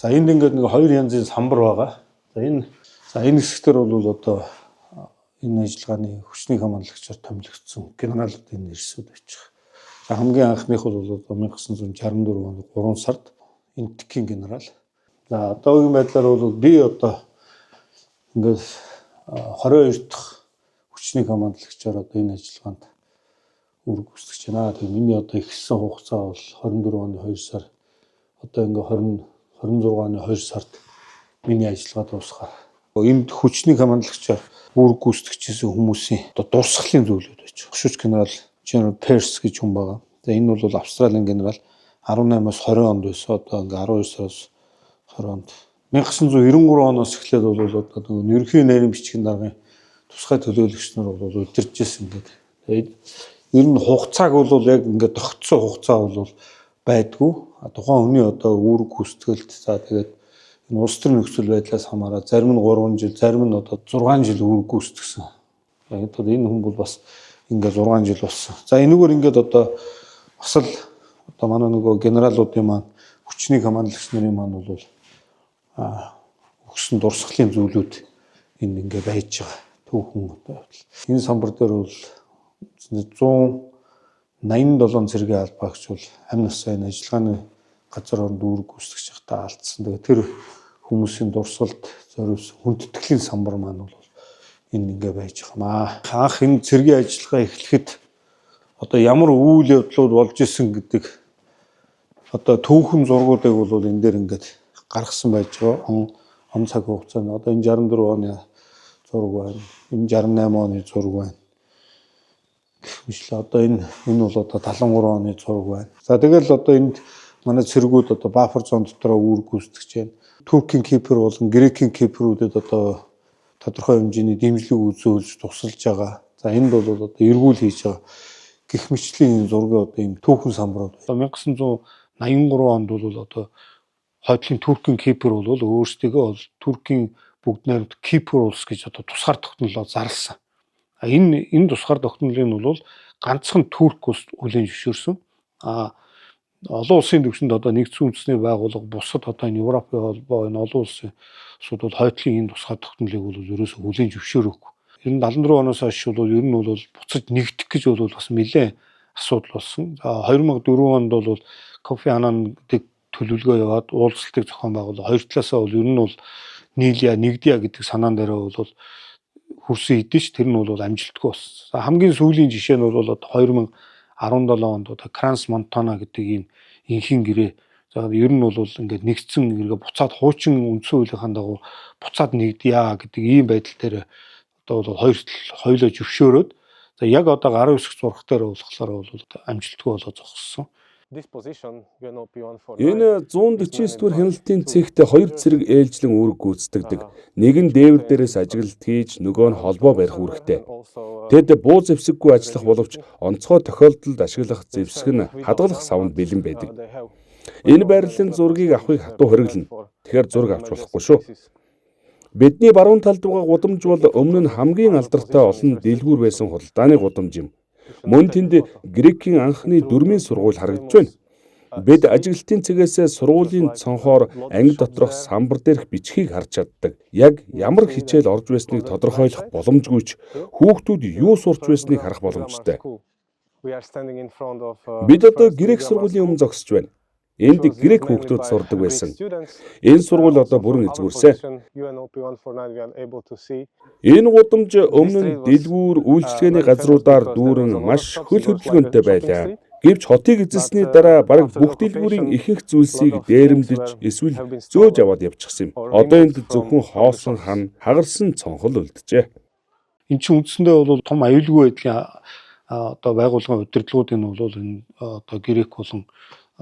За, энд ингээд нэг хоёр янзын самбар байгаа. За, энэ хэсгээр бол одоо энэ ажиллагааны хүчний командлагчаар томилогдсон генералуудын нэрсүүд байж байгаа. За, хамгийн анхных бол одоо 1964 оны 3 сард Энэтхэгийн генерал. За, одоогийн байдлаар бол би одоо ингээд 22 дахь хүчний командлагчаар одоо энэ ажиллагаанд үүрэг гүйцэтгэж байна. Тэгээ миний одоо эхэлсэн хугацаа бол 24 оны 2 сар, одоо ингээ 20 26 оны 2 сард миний ажиллагаа дуусахаар. Энд хүчний командлагчаар үүрэг гүйцэтгэжсэн хүмүүсийн одоо дурсгалын зүйлүүд байж байгаа. Хошууч генерал General Pearce гэж хүн байгаа. За, энэ бол Австралийн генерал, 18-аас 20 онд байсан. Одоо ингээ 12 сараас 20 онд, 1993 оноос эхлээд бол одоо нөгөө ерөнхий нарийн бичгийн даргын тусгай төлөөлөгч нар бол удирдаж ирсэн гэдэг. Тэгээд ер нь хугацааг бол яг ингээд тогтсон хугацаа бол байдгүй. Тухайн хүний одоо үүрэг гүйцэтгэлд, за тэгээд энэ улс төрийн нөхцөл байдлаас хамаараад зарим нь 3 жил, зарим нь одоо 6 жил үүрэг гүйцэтгсэн. Яг одоо энэ хүн бол бас ингээд 6 жил болсон. За, энэгээр ингээд одоо бас л одоо манай нөгөө генералуудын маань, хүчний командлагч нарын маань бол өгсөн дурсгалын зүйлүүд энэ ингээ байж байгаа. Түүхэн одоо явдал. Энэ самбар дээр бол 187 цэргийн албаагч бол амь насаа энэ ажиллагааны газар оронд үүрэг гүйцэтгэж байхдаа алдсан. Тэгээд тэр хүмүүсийн дурсгалд зориулсан хүндэтгэлийн самбар маань бол энэ ингээ байж байгаа юм аа. Анх энэ цэргийн ажиллагаа эхлэхэд одоо ямар үйл явдлууд болж исэн гэдэг одоо түүхэн зургуудыг бол энэ дээр ингээд гаргасан байж байгаа. Он цаг хугацаанд одоо энэ 64 оны зураг байна. Энэ 68 оны зураг байна. Гэх одоо энэ бол одоо 73 оны зураг байна. За тэгэл одоо энд манай цэргүүд одоо buffer zone дотроо үүрэг гүйцэтгэж байна. Туркийн Кипр болон Грекийн Кипрүүдэд одоо тодорхой хэмжээний дэмжлэг үзүүлж тусалж байгаа. За энд бол одоо эргүүл хийж байгаа гэх мэтчлийн зургийн одоо ийм түүхэн самбарууд. 1983 онд бол одоо хойдлын Туркийн Кипр бол өөрсдийгөө бол Туркийн бүгд найрамд Кипр улс гэж одоо тусгаар тогтнолоо зарласан. А энэ тусгаар тогтнолыг нь бол ганцхан Турк улс хүлээн зөвшөөрсөн. А олон улсын түвшинд одоо нэгдсэн үндэсний байгууллага бусад одоо энэ Европын холбоо энэ олон улсын улсууд бол хойдлын энэ тусгаар тогтнолыг бол ерөөсөө хүлээн зөвшөөрөөгүй. Ер нь 74 оноос хойш бол ер нь бол буцаж нэгдэх гэж бол бас нэлээд асуудал болсон. За 2004 онд бол Кофи Аннан гэдэг төлөвлөгөө яваад уулзалтыг зохион байгуулаад хоёр талаасаа бол ер нь бол нийлье нэгдъя гэдэг санаан дээр бол хүрсэн хэдий ч тэр нь бол амжилтгүй болсон. За хамгийн сүүлийн жишээ нь бол 2017 онд одоо Кранс Монтана гэдэг ийм энхийн гэрээ. За ер нь бол ингээд нэгдсэн эргээ буцаад хуучин үндсэн хуулийнхаа дагуу буцаад нэгдъя гэдэг ийм байдал дээр одоо бол хоёр тал хоёулаа зөвшөөрөөд за яг одоо гарын үсэг зурх дээр болохоор бол амжилтгүй болоо зогссон. Энэ 149 дугаар хяналтын цэгт хоёр цэрэг ээлжлэн үүрэг гүйцэтгэдэг. Нэг нь дээвэр дээрээс ажиглалт хийж, нөгөө нь холбоо барих үүрэгтэй. Тэд буу зэвсэггүй ажиллах боловч онцгой тохиолдолд ашиглах зэвсэг нь хадгалах савнд бэлэн байдаг. Энэ байрлалын зургийг авахыг хатуу хориглоно. Тэгэхээр зураг авч болохгүй шүү. Бидний баруун талд байгаа гудамж бол өмнө нь хамгийн алдартай олон дэлгүүр байсан худалдааны гудамж юм. Мөн тэнд Грекийн анхны дөрмийн сургууль харагдаж байна. Бид ажиглалтын цэгээсээ сургуулийн цонхоор анги доторх самбар дээрх бичгийг харж чаддаг. Яг ямар хичээл орж байсныг тодорхойлох боломжгүй ч хүүхдүүд юу сурч байсныг харах боломжтой. Бид одоо Грек сургуулийн өмнө зогсож байна. Энд грек хүүхдүүд сурдаг байсан. Энэ сургууль одоо бүрэн эзгүүрсэн. Энэ гудамж өмнө нь дэлгүүр, үйлчилгээний газруудаар дүүрэн маш хөл хөдөлгөөнтэй байлаа. Гэвч хотыг эзэлсний дараа бараг бүх дэлгүүрийн ихэнх зүйлсийг дээрэмдэж эсвэл зөөж аваад явчихсан юм. Одоо энд зөвхөн хоосон хан, хагарсан цонхол үлджээ. Энд чинь үндсэндээ бол том аюулгүй байдлын одоо байгууллагын удирдлагуудын бол энэ одоо грек болон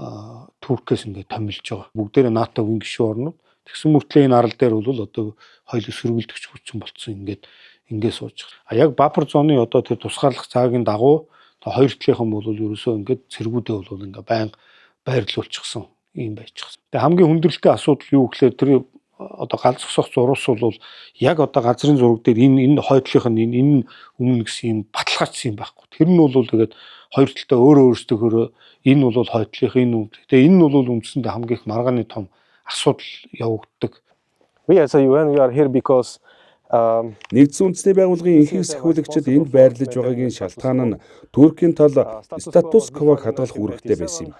Туркээс ингээд томилж байгаа. Бүгдээрээ НАТО-гийн гишүүн орнууд. Тэгсэн мөртлөө энэ арал дээр бол одоо хоёул сөргөлдөгч хүчин болцсон ингээд ингээд сууж байгаа. А яг buffer zone-ы одоо тэр тусгаарлах заагийн дагуу хоёр талынхан бол ерөөсөө ингээд цэргүүдээ бол ингээд байнга байрлуулчихсан юм байчихсан. Тэгээ хамгийн хүндрэлтэй асуудал юу гэхээр тэр одоо гал зогсоох зурус бол яг одоо газрын зураг дээр энэ хойдлынх нь энэ өмнө гэсэн юм баталгаажсан юм байхгүй. Тэр нь бол тэгээд хоёр талдаа өөрөө өөрсдөхөөрөө энэ бол хойдлынх энэ үү. Тэгээ энэ нь бол үндсэндээ хамгийн их маргааны том асуудал явагддаг. We as a UN we are here because Нэгдсэн үндэсний байгууллагын энхийг сахиулагчид энд байрлаж байгаагийн шалтгаан нь Туркийн тал статус квог хадгалах үүрэгтэй байсан юм.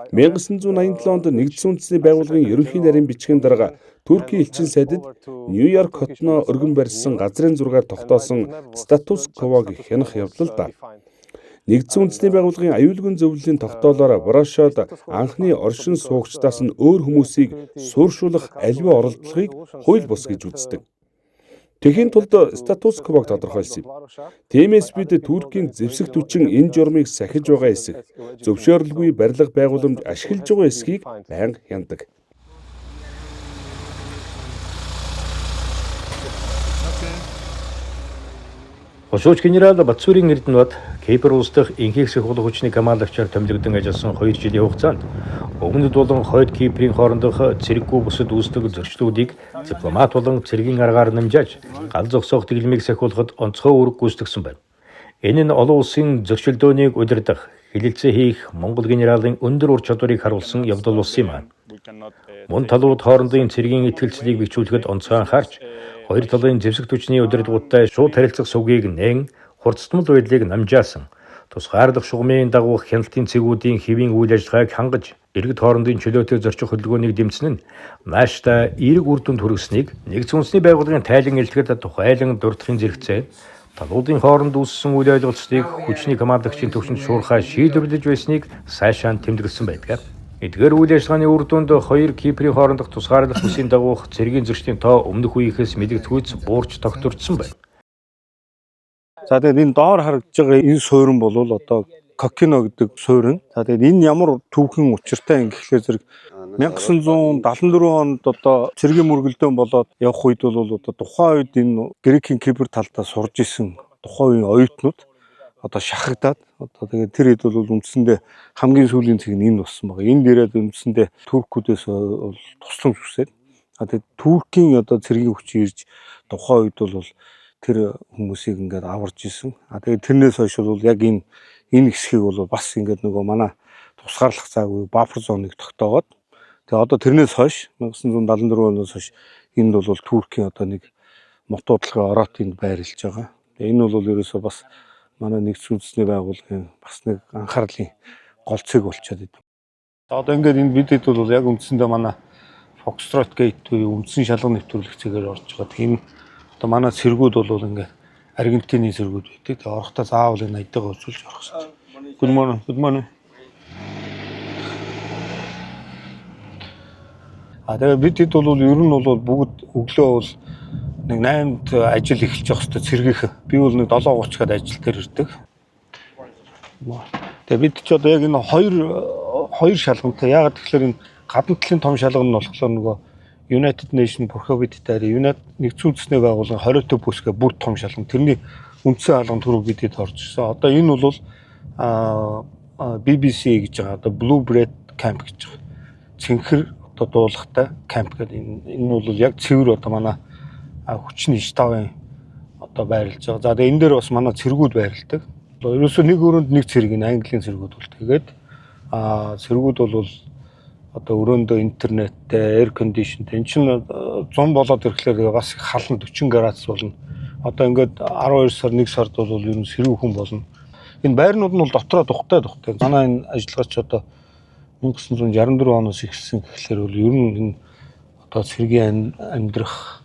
1987 онд нэгдсэн үндэсний байгууллагын ерөнхий нарийн бичгийн дарга Туркийн элчин сайдад Нью-Йорк хотноо өргөн барьсан газрын зургаар тогтоосон статус квог хянах явдал да. Нэгдсэн үндэсний байгууллагын аюулгүй зөвлөлийн тогтоолоор Варшавад анхны оршин суугчдаас нь өөр хүмүүсийг суурьшуулах аливаа оролдлогыг хууль бус гэж үздэг. Тэгэхийн тулд статус квог тодорхойлсон юм. Тиймээс бид Туркийн зэвсэг түчин энэ журмыг сахиж байгаа эсэх, зөвшөөрлгүй барилга байгууламж ашиглаж байгаа эсхийг байнга хянадаг. Хошууч генерал Батсүрийн Эрдэнэбат Кипр улс дахь энхийг сахиулах хүчний командлагчаар томилогдсон ажилласан 2 жилийн хугацаанд өмнөд болон хойд Киприйн хоорондох цэрэггүй бусад үүсдэг зөрчлүүдийг дипломат болон цэргийн аргаар намжааж гал зогсоох дэглэмийг сахиулахад онцгой үүрэг гүйцэтгэсэн байна. Энэ нь олон улсын зөрчилдөөнийг удирдах, хэлэлцээ хийх Монгол генералын өндөр ур чадварыг харуулсан явдал болсон юм а. Мөн талууд хоорондын цэргийн итгэлцлийг бэхжүүлэхэд онцгой анхаарч хоёр талын зэвсэг түвшний удирдлагуудтай шууд харилцах сувгийг нээн хурцтмал байдлыг намжаасан. Тусгаарлах шугамын дагуух хяналтын цэгүүдийн хэвийн үйл ажиллагааг хангаж иргэд хоорондын чөлөөтэй зорчих хөдөлгөөнийг дэмжсэн нь наашдаа эерэг үр дүнд хүргэснийг нэгдсэн үндэсний байгууллагын тайлан илтгэхэд тухайлан дурдахын зэрэгцээ талуудын хооронд үүссэн үйл ойлголцлыг хүчний командлагчийн төвшөнд шуурхай шийдвэрлэж байсныг сайшаан тэмдэглэсэн байдаг. Эдгээр үйл ажиллагааны үр дүнд хоёр Киприйн хоорондох тусгаарлах бүсийн дагуух цэргийн зөрчлийн тоо өмнөх үеийнхээс мэдэгдэхүйц буурч тогтворцсон байна. За, тэгээд энэ доор харагдж байгаа энэ суурин бол одоо Кокино гэдэг суурин. За, тэгээд энэ ямар түүхэн учиртай юм гэхлээр зэрэг 1974 онд одоо цэргийн мөргөлдөөн болоод явах үед бол одоо тухайн үед энэ Грекийн Кипр талдаа сурж исэн тухайн үеийн оюутнууд одоо шахагдаад, одоо тэгээд тэр хэд бол үндсэндээ хамгийн сүүлийн цэг нь энэ болсон байгаа. Энд ирээд үндсэндээ туркүүдээс бол тусламж хүсээд, а тэгээд Туркийн одоо цэргийн хүч ирж тухайн үед бол тэр хүмүүсийг ингээд аварж исэн. А тэгээд тэрнээс хойш бол яг энэ хэсгийг бол бас ингээд нөгөө манай тусгаарлах заагүй buffer zone ыг тогтоогоод, тэгээ одоо тэрнээс хойш, 1974 оноос хойш энд бол Туркийн одоо нэг мотуудлагын ороот энд байрлаж байгаа. Тэгээ энэ бол ерөөсөө бас манай нэгдсэн үндэсний байгууллагын бас нэг анхаарлын гол цэг болчиход идэв. Одоо ингээд энэ бидэд бол яг үндсэндээ манай Foxtrot Gate буюу үндсэн шалган нэвтрүүлэх цэгээр орж байгаа. Тийм, одоо манай цэргүүд бол ингээд Аргентины цэргүүд байдаг. Тэгээ орохдоо заавал энэ ID гаа үзүүлж орох хэрэгтэй. Good morning. Good morning. А тэгээ бид хэд бол ер нь бол бүгд өглөө бол нэг 8-д ажил эхэлж явах хэрэгтэй цэргийнх. Би бол нэг 7:30 гээд ажил дээр ирдэг. Тэгээ бид ч одоо яг энэ хоёр шалгантай. Яагаад тэгэхээр энэ гадна талын том шалган нь болохоор нөгөө United Nation Prohibited Area, United нэгдсэн үндэсний байгууллагын 20 бүсгээ бүр том шалган. Тэрний үндсэн хаалган түрүү бидэд орж ирсэн. Одоо энэ бол BBC гэж байгаа. Одоо Blue Beret Camp гэж байгаа. Цэнхэр одоо дуулгатай camp гэдэг энэ бол яг цэвэр одоо манай хүчний штабын одоо байрлаж байгаа. За, тэгээ энэ дээр бас манай цэргүүд байрладаг. Ерөөсөө нэг өрөөнд нэг цэрэг, энэ Английн цэргүүд бол тэгээд цэргүүд бол одоо өрөөндөө интернеттэй, air condition тэй. Энд чинь 100 болоод ирэхлээр бас их халан, 40 градус болно. Одоо ингээд 12 сар, 1 сард бол ер нь сэрүүхэн болно. Энэ байрнууд нь бол дотроо тухтай тухтай. Манай энэ ажиллагаач одоо 1964 оноос эхэлсэн гэхлээр бол ер нь энэ одоо цэргийн амьдрах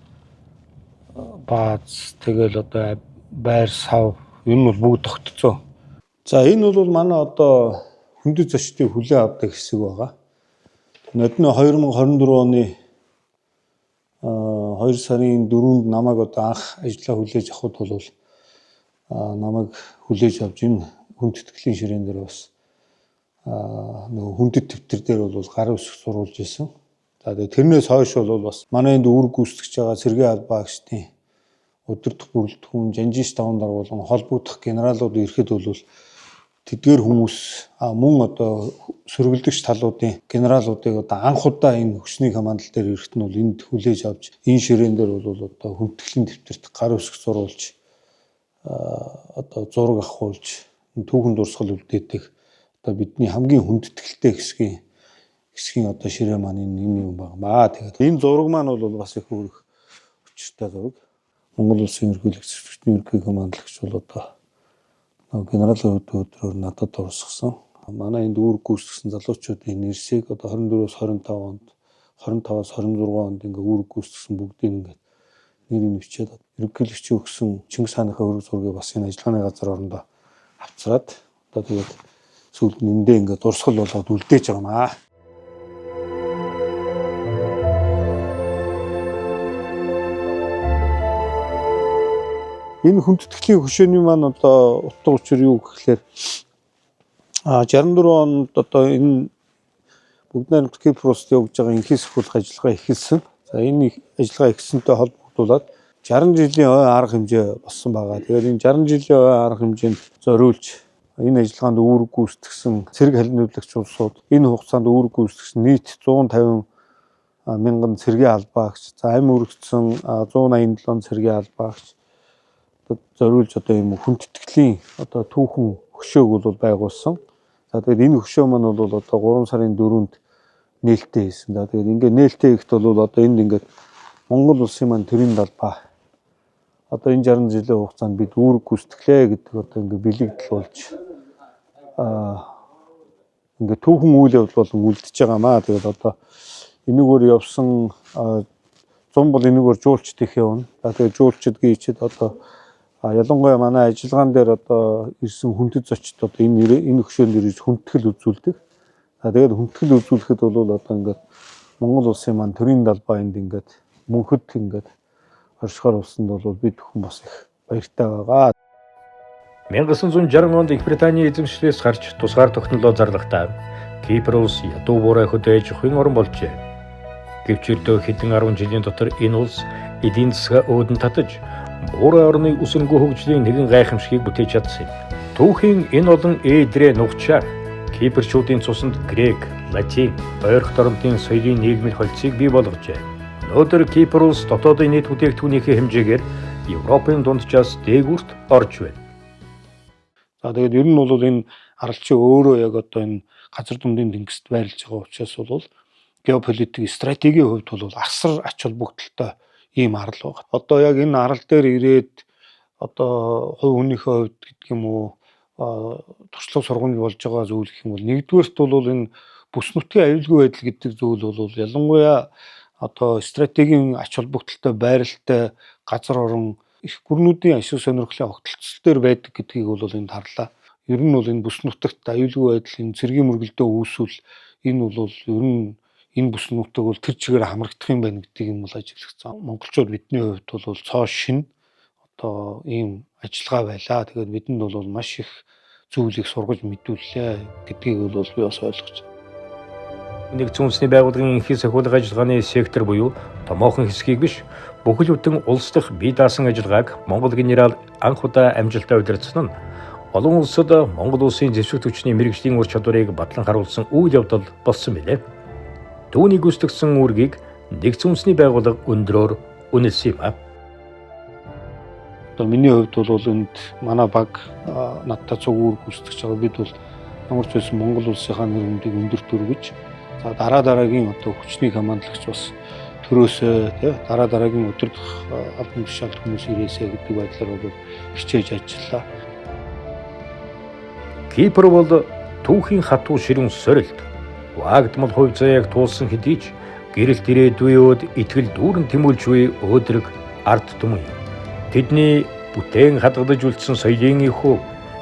бааз, тэгэл одоо байр сав ер нь бол бүгд тогтцоо. За, энэ бол манай одоо хүндэт зочдыг хүлээн авдаг хэсэг байгаа. Нодны 2024 оны 2 сарын 4-нд намайг одоо анх ажиллаа хүлээж авахд бол намайг хүлээж авч энэ хүндэтгэлийн ширээн дээр бас нөгөө хүндэт дэвтэр дээр бол гарын үсэг зурулж исэн. За, тэгээ тэрнээс хойш бол бас манай энд үүрэг гүйцэтгэж байгаа цэргийн албан агчдын удирдах бүрэлдэхүүн, Жанжин штабын даргуулан холбогдох генералууд ирэхэд бол тэдгээр хүмүүс, мөн одоо сөргөлдөгч талуудын генералуудыг одоо анх удаа энэ хүчний командл дээр ирэхэд нь бол энд хүлээж авч энэ ширээн дээр бол одоо хүндэтгэлийн дэвтэрт гар үсэг зуруулж, одоо зураг авахуулж, түүхэн дурсгал үлдээдэг одоо бидний хамгийн хүндэтгэлтэй хэсгийн одоо ширээ маань энэ юм байна. Тэгээд энэ зураг маань бол бас их өөрөх учиртай зураг. Монгол Улсын ерөнхийлөгч, хүчний ерөнхий командлагч бол одоо генералын өдрөөр надад дурсгасан. Манай энд үүрэг гүйцэтгсэн залуучуудын нэрсийг одоо 24-өөс 25 онд, 25-аас 26 онд ингээ үүрэг гүйцэтгсэн бүгдийг ингээд нэрийг бичээд, ерөнхийлөгчийн өгсөн Чингис хааныхаа өрөг зургийг бас энэ ажиллагааны газар орондоо авчраад, одоо тэгээд сүүлд нь эндээ ингээ дурсгал болгоод үлдээж байгаа юм аа. Энэ хүндэтгэлийн хөшөөний маань одоо утга учир юу гэхлээр 64 онд одоо энэ Бүгд найрамдах Кипр улсад явагдж байгаа инхий сахиулах ажиллагаа эхэлсэн. За, энэ ажиллагаа эхэлсэнтэй холбогдуулаад 60 жилийн ой арга хэмжээ болсон байгаа. Тэгэхээр энэ 60 жилийн ой арга хэмжээнд зориулж энэ ажиллагаанд үүрэг гүйцэтгсэн цэрэг халиновлагч улсууд, энэ хугацаанд үүрэг гүйцэтгсэн нийт 150 мянган цэргийн албаагч, за амь өргөцсөн 187 цэргийн албаагч зориулж одоо ийм хүндэтгэлийн одоо түүхэн хөшөөг бол байгуулсан. За, тэгээд энэ хөшөө маань бол одоо 3 сарын 4-нд нээлттэй хийсэн. За, тэгээд ингээд нээлттэй хийхэд бол одоо энд ингээд Монгол улсын маань төрийн далбаа одоо энэ 60 жилийн хугацаанд бид үүрэг гүйцэтгэлээ гэдэг одоо ингээд бэлэгдэл болж ингээд түүхэн үйл явдал болон үлдчихэж байгаа маа. Тэгээд одоо энэгээр явсан зун бол энэгээр жуулчд их явна. За, тэгээд жуулчид гийчэд одоо ялангуяа манай ажиллагаан дээр одоо ирсэн хүндэт зочд одоо энэ хөшөөнд ирж хүндэтгэл үзүүлдэг. За, тэгээд хүндэтгэл үзүүлэхэд бол одоо ингээд Монгол улсын маань төрийн далбаа энд ингээд мөнхөд ингээд оршихоор болсон бол бид бүхэн бас их баяртай байгаа. 1960 онд Их Британийн эзэмшлээс гарч тусгаар тогтнолоо зарлахдаа Кипр улс ядуу буурай хөдөө аж ахуйн орон болжээ. Гэвч ердөө хэдэн 10 жилийн дотор энэ улс эдийн засгаа өөдөн татаж буурай орны өсөнгүй хөгжлийн нэгэн гайхамшигыг бүтээж чадсан юм. Түүхийн энэ олон ээдрээ нугчаар Кипрчүүдийн цуснд грек, латин, ойрхот орондын соёлын нийгмийн холцыг бий болгожээ. Өнөөдөр Кипр улс дотоодын нийт бүтээгдэхүүнийхээ хэмжээгээр Европын дунджаас дээгүүрт орж байна. За тэгээд ер нь бол энэ аралчин өөрөө яг одоо энэ газар дундын тэнгист байрлаж байгаа учраас бол геополитик стратегийн хувьд бол асар ач холбогдолтой ийм арал байна. Одоо яг энэ арал дээр ирээд одоо хувь хүнийхээ хувьд гэдэг юм уу туршлага сургамж болж байгаа зүйл гэх юм бол нэгдүгээрт бол энэ бүс нутгийн аюулгүй байдал гэдэг зүйл бол ялангуяа одоо стратегийн ач холбогдолтой байралтай газар орон их гүрнүүдийн ашиг сонирхлын огтлцол дээр байдаг гэдгийг бол энд харлаа. Ер нь бол энэ бүс нутагт аюулгүй байдлын цэргийн мөргөлдөө үүсвэл энэ бол ер нь энэ бүс нутаг бол тэр чигээр хамрагдах юм байна гэдгийг нь бол ажиглагдсан. Монголчууд бидний хувьд бол цоо шин одоо ийм ажиллагаа байлаа. Тэгээд бидэнд бол маш их зүйлийг сургаж мэдүүллээ гэдгийг бол би бас ойлгож байна. Нэгдсэн үндэсний байгууллагын энхий сахиулах ажиллагааны сектор буюу томоохон хэсгийг биш, бүхэл бүтэн улс дахь бие даасан ажиллагааг Монгол генерал анх удаа амжилттай удирдсан нь олон улсад Монгол улсын зэвсэг түвшний мэргэжлийн ур чадварыг батлан харуулсан үйл явдал болсон билээ. Түүнийг гүйцэтгэсэн үүргийг нэгдсэн үндэсний байгууллага өндрөөр үнэлсэн юм а. Одоо миний хувьд бол энд манай баг надтай цуг үүрэг гүйцэтгэж байгаа. Бид бол ямар ч байсан Монгол улсынхаа нэр хүндийг өндөр төргөж, за дараа дараагийн одоо хүчний командлагч бас төрөөсөө тий дараа дараагийн удирдах албан тушаалд хүмүүс ирээсэ гэдэг байдлаар бол хичээж ажиллаа. Кипр бол түүхийн хатуу ширүүн сорилт. Вагдмал хувь заяаг туулсан хэдий ч гэрэлт ирээдүйд итгэл дүүрэн тэмүүлж буй өөдрөг ард түмэн юм. Тэдний бүтээн хадгалж үлдсэн соёлын эх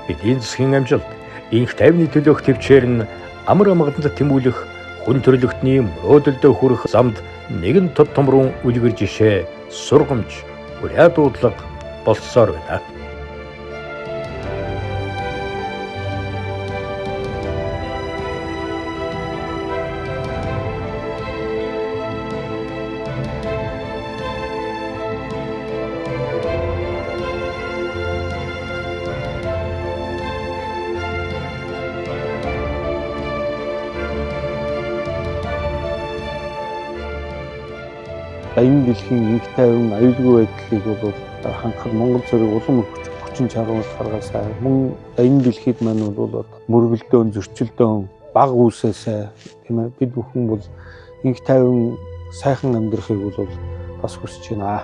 эдийн засгийн амжилт, инх тайвны төлөөх төвчээр нь амар амгаланд тэмүүлэх хүн төрөлхтний мөрөөдөлдөө хүрэх замд нэгэн тод томрон үлгэр жишээ, сургамж, уриа дуудлага болсоор байна. Энэ дэлхийн инх тайван аюулгүй байдлыг бол хангахад Монгол зэрэг улам хүчин чармал гаргаасаа мөн энэ дэлхийд маань бол мөргөлдөөн зөрчилдөөн баг үүсээсэй тийм ээ бид бүхэн бол инх тайван сайхан амьдрахыг бол бас хүсэж байна.